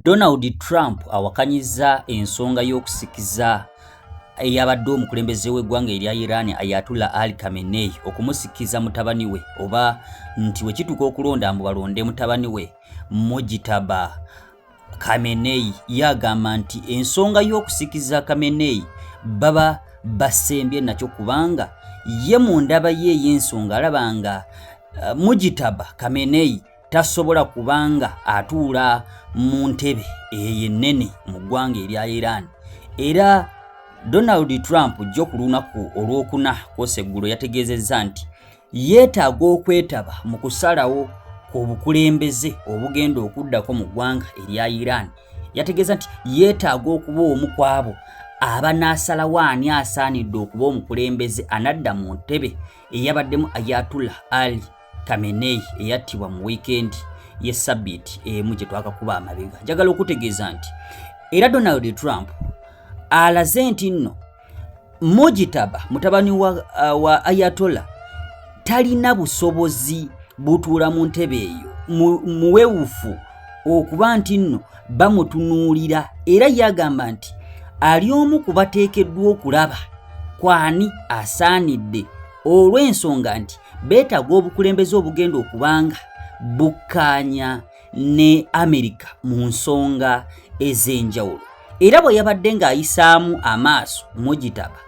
Donald Trump awakanyizza ensonga y'okusikiza eyabadde omukulembeze w'eggwanga erya Iran Ayatollah Ali Khamenei okumusikiza mutabani we, oba nti we kituuka okulonda mbu balonde mutabani we Mojtaba Khamenei. Yagamba nti ensonga y'okusikiza Khamenei baba basembye nakyo, kubanga ye mu ndaba ye ey'ensonga alaba nga Mujtaba Khamenei tasobola kubanga atuula mu ntebe eyo ennene mu ggwanga erya Iran. Era Donald Trump jjo ku lunaku Olwokuna kwosa eggulo yategeezezza nti yeetaaga okwetaba mu kusalawo ku bukulembeze obugenda okuddako mu ggwanga erya Iran. Yategeeza nti yeetaaga okuba omu ku abo abanaasalawo ani asaanidde okuba omukulembeze anadda mu ntebe eyabaddemu Ayatollah Ali Khamenei eyattibwa mu wiikendi y'essabbiiti emu gye twakakuba amabega. Njagala okutegeeza nti era Donald Trump alaze nti nno Mojtaba mutabani wa Ayatollah talina busobozi butuula mu ntebe eyo, muwewufu okuba nti nno bamutunuulira, era yagamba nti ali omu ku bateekeddwa okulaba kwani asaanidde, olw'ensonga nti beetaaga obukulembeze obugenda okubanga bukkaanya ne Amerika mu nsonga ez'enjawulo. Era bwe yabadde ng'ayisaamu amaaso Mojtaba,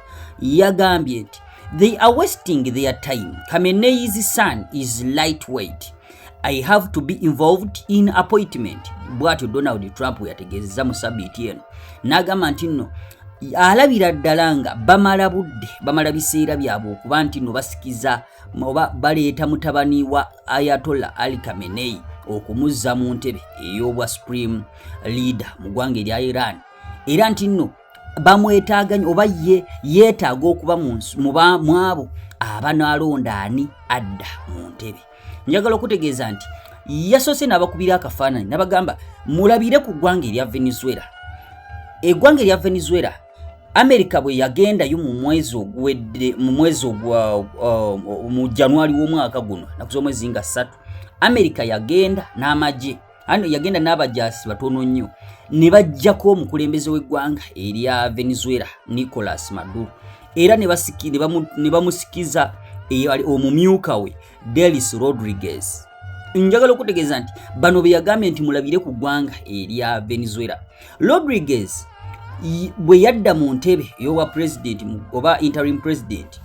yagambye nti they are wasting their time. Khamenei's son is lightweight. I have to be involved in appointment. Bw'atyo Donald Trump yategeezezza mu sabiiti eno, n'agamba nti nno alabira ddala nga bamala budde, bamala biseera byabwe okuba nti nno basikiza oba baleeta mutabani wa Ayatollah Ali Khamenei okumuzza mu ntebe ey'obwa supreme leader mu ggwanga erya Iran, era nti nno bamwetaaga nnyo oba ye yeetaaga okuba mu abo abanaalonda ani adda mu ntebe. Njagala okutegeeza nti yasoose n'abakubira akafaananyi n'abagamba mulabire ku ggwanga erya Venezuela. Eggwanga erya Venezuela, Amerika bwe yagendayo mu mwezi oguwedde, mu mwezi ogwa mu January w'omwaka guno, naku z'omwezi nga 3, Amerika yagenda n'amagye ano, yagenda n'abajaasi batono nnyo ne bajjako omukulembeze w'eggwanga erya Venezuela Nicolas Maduro, era ne bamusikiza omumyuka we Delcy Rodriguez. Njagala okutegeeza nti bano be yagambye nti mulabire ku ggwanga erya Venezuela. Rodriguez bwe yadda mu ntebe ey'obwa president oba interim president,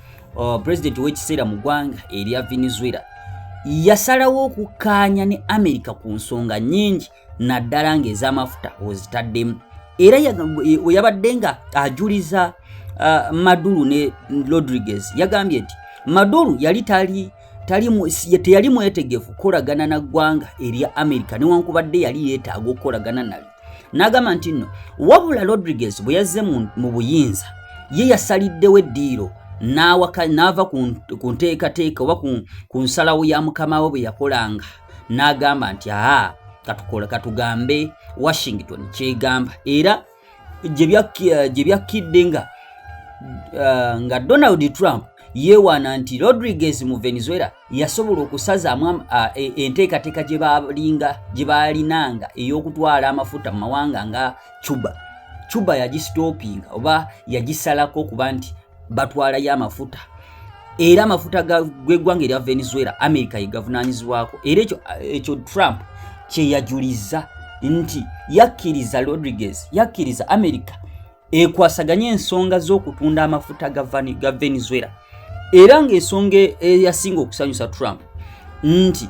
president w'ekiseera mu ggwanga erya Venezuela, yasalawo okukkaanya ne America ku nsonga nnyingi, naddala ng'ez'amafuta ozitaddemu. Era we yabadde nga ajuliza Maduro ne Rodriguez, yagambye nti Maduro yali tali teyali mwetegefu kukolagana na ggwanga erya America, newankubadde yali yeetaaga okukolagana nalyo. N'agamba nti nno wabula Rodriguez bwe yazze mu buyinza, ye yasaliddewo eddiiro n'ava ku nteekateeka oba ku nsalawo ya mukama we bwe yakolanga, n'agamba nti aa katukola katugambe Washington kyegamba. Era gye byakkidde nga Donald Trump yeewaana nti Rodriguez mu Venezuela yasobola okusazaamu enteekateeka gye baalinanga ey'okutwala amafuta mu mawanga nga Cuba. Cuba yagisitopinga oba yagisalako okuba nti batwalayo amafuta, era amafuta g'eggwanga erya Venezuela America yegavunaanyizibwako. Era ekyo Trump kyeyajuliza nti yakkiriza Rodriguez, yakkiriza America ekwasaganye ensonga z'okutunda amafuta ga Venezuela. Era ng'ensonga eyasinga okusanyusa Trump nti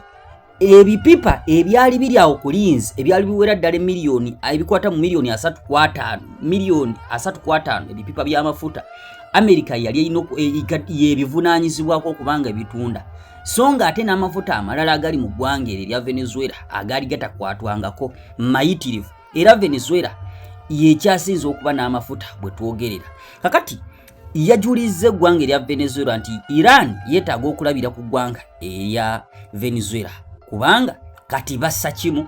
ebipipa ebyali biri awo ku linzi ebyali biwera ddala emiliyoni ebikwata mu miliyoni 35, miliyoni 35 ebipipa by'amafuta, Amerika yali erina yebivunaanyizibwako okubanga ebitunda, so nga ate n'amafuta amalala agali mu ggwanga eryo erya Venezuela agaali gatakwatwangako mayitirivu, era Venezuela yekyasinza okuba n'amafuta bwe twogerera kakati. Yajuliza eggwanga erya Venezuela nti Iran yeetaaga okulabira ku ggwanga erya Venezuela, kubanga kati bassa kimu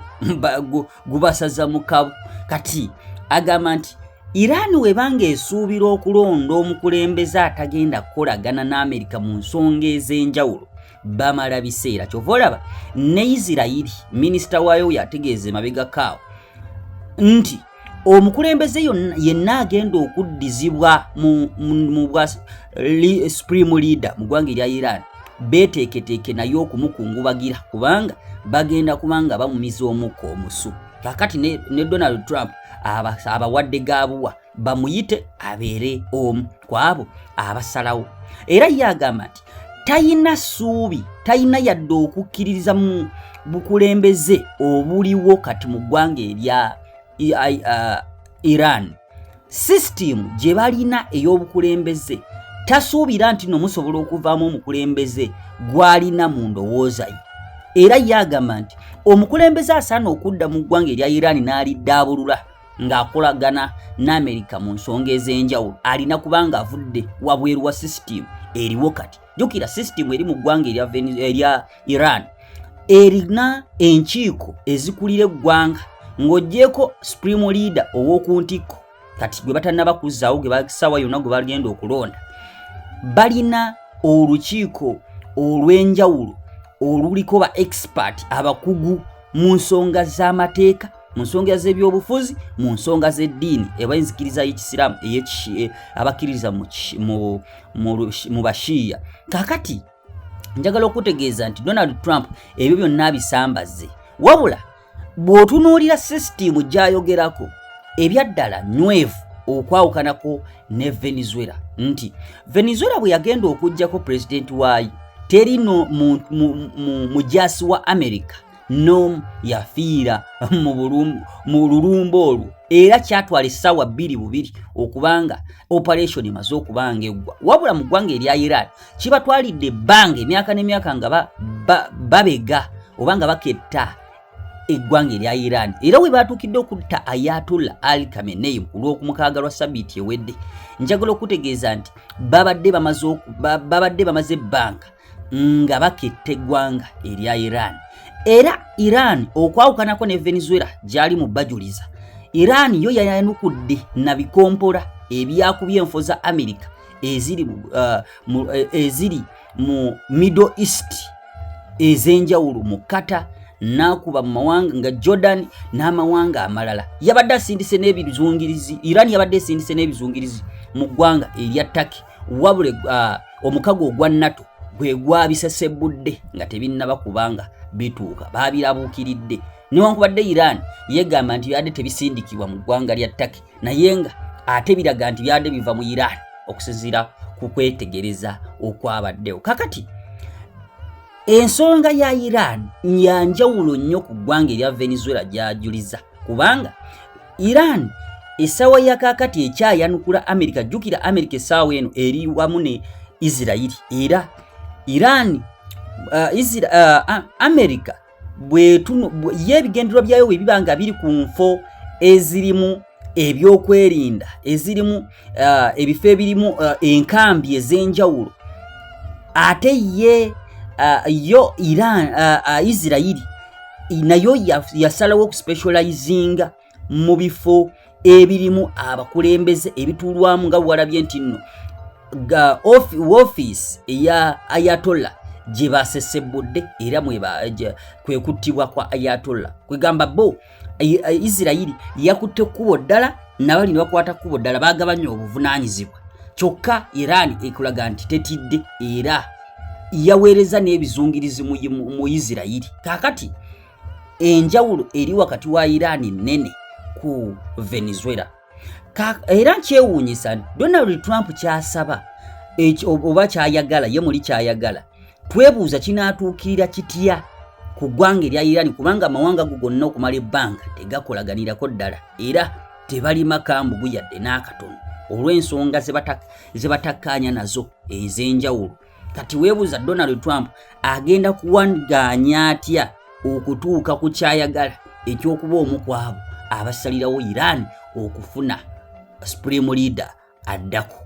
gubasaza mu kabu. Kati agamba nti Iran webanga esuubira okulonda omukulembeze atagenda kukolagana n'Amerika mu nsonga ez'enjawulo, bamala biseera. Kyova olaba ne Isirayiri minisita waayo yategeeza emabega kaawo Nti omukulembeze yenna agenda okuddizibwa mu bwa supreme leader mu ggwanga erya Iran, beeteeketeeke naye okumukungubagira, kubanga bagenda kubanga bamumiza omukka omusu. Kakati ne Donald Trump abawadde gaabuwa bamuyite abeere omu ku abo abasalawo. Era ye agamba nti tayina ssuubi, tayina yadde okukkiririza mu bukulembeze obuliwo kati mu ggwanga erya Iran. Sisitimu gye balina ey'obukulembeze, tasuubira nti no musobola okuvaamu omukulembeze gw'alina mu ndowooza ye. Era ye agamba nti omukulembeze asaana okudda mu ggwanga erya Iran n'aliddaabulula ng'akolagana n'Amerika mu nsonga ez'enjawulo, alina kubanga avudde wabweru wa sisitimu eriwo kati. Jjukira, sisitimu eri mu ggwanga erya Iran erina enkiiko ezikulira eggwanga, ng'oggyeko supreme leader ow'oku ntikko kati gwe batannaba kuzzaawo, gwe basaawa yonna gwe bagenda okulonda. Balina olukiiko olw'enjawulo oluliko ba expert, abakugu mu nsonga z'amateeka, mu nsonga z'ebyobufuzi, mu nsonga z'eddiini eba enzikiriza y'Ekisiraamu, abakkiririza mu Bashiya. Kakati njagala okutegeeza nti Donald Trump ebyo byonna abisambaze, wabula bw'otunuulira sisitimu gy'ayogerako, ebyaddala nywevu okwawukanako ne Venezuela, nti Venezuela bwe yagenda okugjako pulezidenti waayo, teri no mujasi wa America n'omu yafiira mu lulumba olwo, era kyatwala essaawa bbiri bubiri okubanga operation emaze okubanga eggwa. Wabula mu ggwanga erya Iran kibatwalidde ebbanga, emyaka n'emyaka, nga babega oba nga baketta eggwanga erya Iran. Era we batuukidde okutta Ayatollah Ali Khamenei ku Lwokumukaaga lwa sabiiti ewedde, njagala okutegeeza nti babadde bamaze ebbanga nga baketta eggwanga erya Iran. Era Iran, okwawukanako ne Venezuela gyali mu bajuliza, Iran yo yayanukudde na bikompola ebyakubye enfo za America eziri mu Middle East ez'enjawulo, mu Qatar, n'akuba mu mawanga nga Jordan n'amawanga amalala. Yabadde asindise n'ebizungirizi, Iran yabadde esindise n'ebizungirizi mu ggwanga erya Turkey, wabula omukago ogwa NATO gwe gwabisesebudde nga tebinnaba kubanga bituuka, baabirabuukiridde. Newankubadde Iran yegamba nti byadde tebisindikibwa mu ggwanga lya Turkey, naye nga ate biraga nti byadde biva mu Iran okusinziira ku kwetegereza okwabaddewo. Kakati ensonga ya Iran yanjawulo nnyo ku ggwanga erya Venezuela gyajuliza, kubanga Iran essaawa ya kaakati ekyayanukula America. Jjukira, America essaawa eno eri wamu ne Isirairi, era Iran America ye ebigendererwa byayo bwe biba nga biri ku nfo ezirimu ebyokwerinda, ezirimu ebifo ebirimu enkambi ez'enjawulo, ate ye yo Iran, Isirairi nayo yasalawo okuspecializinga mu bifo ebirimu abakulembeze ebituulwamu, nga bwalabye nti nno woofiisi eya Ayatollah gye basesebudde, era kwe kuttibwa kwa Ayatollah. Kwegamba bo Isirayiri yakutte kkubo ddala, nabali ne bakwata kkubo ddala, bagabanya obuvunaanyizibwa. Kyokka Iran ekulaga nti tetidde, era yaweereza n'ebizungirizi mu Isirayiri. Kaakati enjawulo eri wakati wa Iran nnene ku Venezuela. Era nkyewuunyisa Donald Trump kyasaba oba kyayagala, ye muli kyayagala, twebuuza kinaatuukirira kitya ku ggwanga erya Iran, kubanga amawanga go gonna okumala ebbanga tegakolaganirako ddala, era tebalima kambugu yadde n'akatono olw'ensonga ze batakkaanya nazo ez'enjawulo. Kati weebuuza Donald Trump agenda kuwagaanya atya okutuuka ku kyayagala ekyokuba omu ku abo abasalirawo Iran okufuna supreme leader addako.